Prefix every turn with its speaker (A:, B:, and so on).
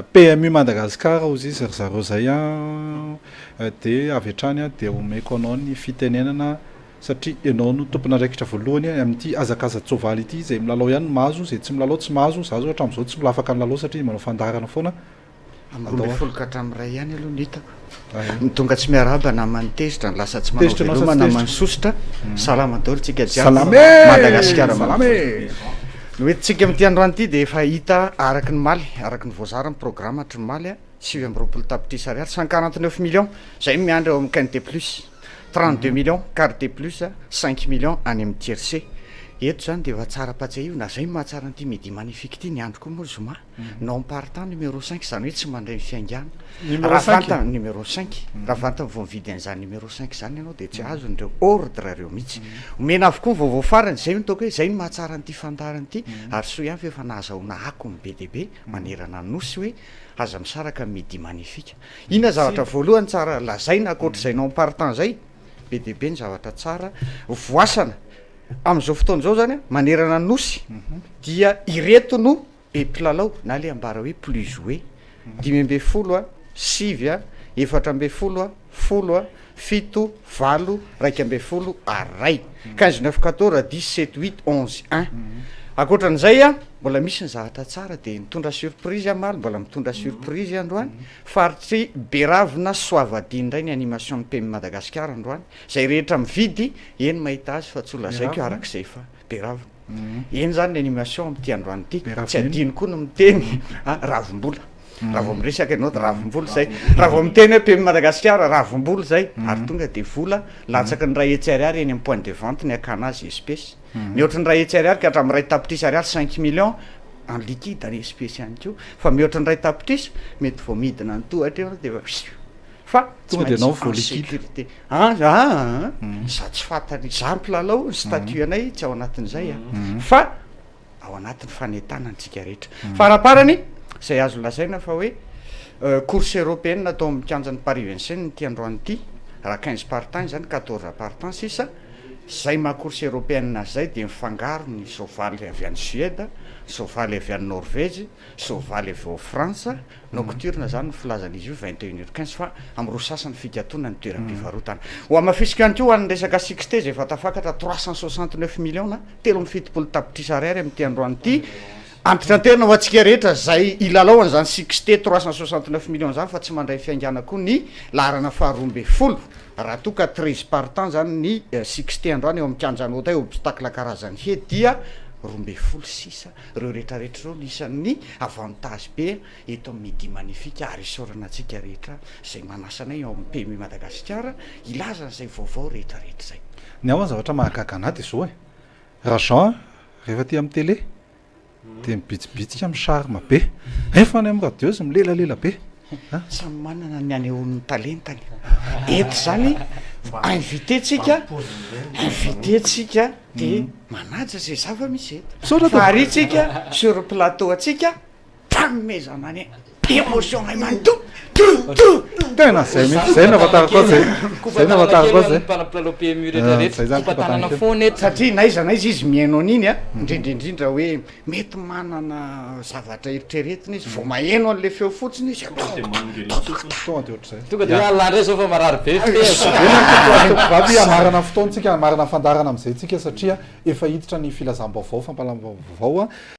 A: PMU Madagascar hozy izy ry zareo zay a, de avy hatrany a de omeko anao ny fitenenana satria ianao no tompon'andraikitra voalohany amin'ity hazakaza-tsoavaly ity. Zay milalao ihany mahazo, zay tsy milalao tsy mahazo. Za zao hatramin'izao tsy mila afaka nilalao satria manao fandaharana foana.
B: Amin'ny 12 ka hatramin'ny 1 ihany aloha ny hitako. Ny tonga tsy miarahaba naman'ny tezitra, ny lasa tsy manao
A: Tezitra anao
B: veloma
A: sa tsy
B: naman'ny
A: tezitra?
B: sosotra. Salama daholo tsika jiaby.
A: Salame!
B: Madagasikara.
A: Salame!
B: Ny hoentintsika amin'ity androany ity de efa hita araky ny maly, araky ny voazara ny programme hatry ny maly a: 29 tapitrisa ariary, 149 millions zay miandry eo amin'ny quinté plus, 32 millions quarte plus, 5 millions any amin'ny tiercé. Eto zany de efa tsara patsiahivina zay mahatsara an'ity Midi Magnifique ity. Ny andro koa moa zoma, non partant numéro 5, zany hoe tsy mandray ny fiaingàna.
A: Numéro
B: Raha
A: 5?
B: vanta numéro 5, raha vantany vao mividy an'izany numéro 5 zany ianao de tsy azon'ireo ordre reo mihitsy. Omena avokoa ny vaovao farany zay no ataoko hoe zay no mahatsara an'ity fandaharana ity. Ary soa ihany fa efa nahazahoana akony be dia be manerana ny nosy hoe aza misaraka ny Midi Magnifique. Inona zavatra voalohany tsara lazaina ankoatr'izay non partant zay? Be dia be ny zavatra tsara voasana amin'izao fotoana izao zany a manerana ny nosy, dia ireto no be mpilalao na le ambara hoe plus joué: 15 a, 9 a, 14 a, 10 a, 7, 8, 11 ary 1. 15, 9, 14, 10, 7, 8, 11, 1. Ankoatran'izay a, mbola misy ny zavatra tsara de nitondra surprise amaly, mbola mitondra surprise androany. Faritry Beravina, Soavadiny indray ny animation ny PMU Madagasikara androany. Zay rehetra mividy eny mahita azy fa tsy ho lazaiko arak'izay fa Beravina eny zany ny animation am'ty androany ity.
A: Beravina
B: Tsy
A: iny?
B: Adino koa no miteny a ravimbola. Raha vao miresaka ianao de ravimbola zay, raha vao miteny hoe PMU Madagasikara, ravimbola zay, ary tonga de vola latsaky ny 100 ariary eny amin'ny point de vente ny akana azy espèce, mihoatra ny 100 ariary ka hatramin'ny 1 tapitrisa ariary, 5 millions en liquide any espèce ihany koa, fa mihoatra ny 1 tapitrisa mety vao midina ny tohatra eo de fa tsy
A: Tonga de
B: maintsy
A: anao vao
B: en
A: liquide.
B: sécurité. Ah ah, za tsy fantany za mpilalao, ny statut anay tsy ao anatin'izay a, fa ao anatin'ny fanentanana antsika rehetra. Faraparany zay azo lazaina fa hoe course européenne atao amin'ny kianjan'ny Paris Vincennes ty androany ity. Raha 15 partant zany, 14 partant sisa zay maha course européenne zay, de mifangaro ny soavaly avy any Suède, soavaly avy any Norvège, soavaly avy ao France. Nocturne zany ny filazan'izy io, 21h15, fa amy roa sasany fikatona ny toeram-pivarotana. Ho amafisika ihany koa ho an'ny resaka sixte zay efa tafakatra 369 millions na 73 tapitrisa ariary am'ty androany ity. Antitranterina ho antsika rehetra zay ilalao an'izany sixte 369 millions zany, fa tsy mandray fiaingàna koa ny laharana faha-12 raha toa ka 13 partant zany ny sixte androany eo amin'ny kianjanota eo, obstacle karazany he dia 12 sisa. Reo rehetrarehetra reo ny isan'ny avantage be eto amin'ny Midi Magnifique, ary isaorana antsika rehetra zay manasanay ao amin'ny PMU Madagasikara ilazan'izay vaovao rehetrarehetra zay.
A: Ny ao ny zavatra mahagaga anahy de zao e, raha Jean rehefa ty amin'ny télé de mibitsibitsika amy charme be, efa any amy radio izy milelalela be.
B: Samy manana ny anehoan'ny talentany eto zany. Invité tsika, invité tsika de manaja zay zava-misy eto.
A: Misaotra.
B: Fa ary tsika sur plateau atsika fanomezana ny émotion ray manontolo tu tu.
A: Tena zay mihitsy zay nahafantarako azy zay, zay nahafantarako azy zay.
C: Mpanampilalao PMU
A: Ah,
C: rehetrarehetra
A: zay zany.
C: kopatanana
A: Kopatanana.
C: foana eto.
B: Satria naiza naiza izy mihaino an'iny a, indrindraindrindra hoe mety manana zavatra eritreretina izy, vao maheno an'le feo fotsiny izy.
A: Tonga de ohatr'izay.
C: Tonga de hoe alà ndray zao fa marary be feo.
A: Vavy amarana fotoantsika, amarana fandaharana am'izay tsika, satria efa hiditra ny filazam-baovao, fampahalam-baovao a.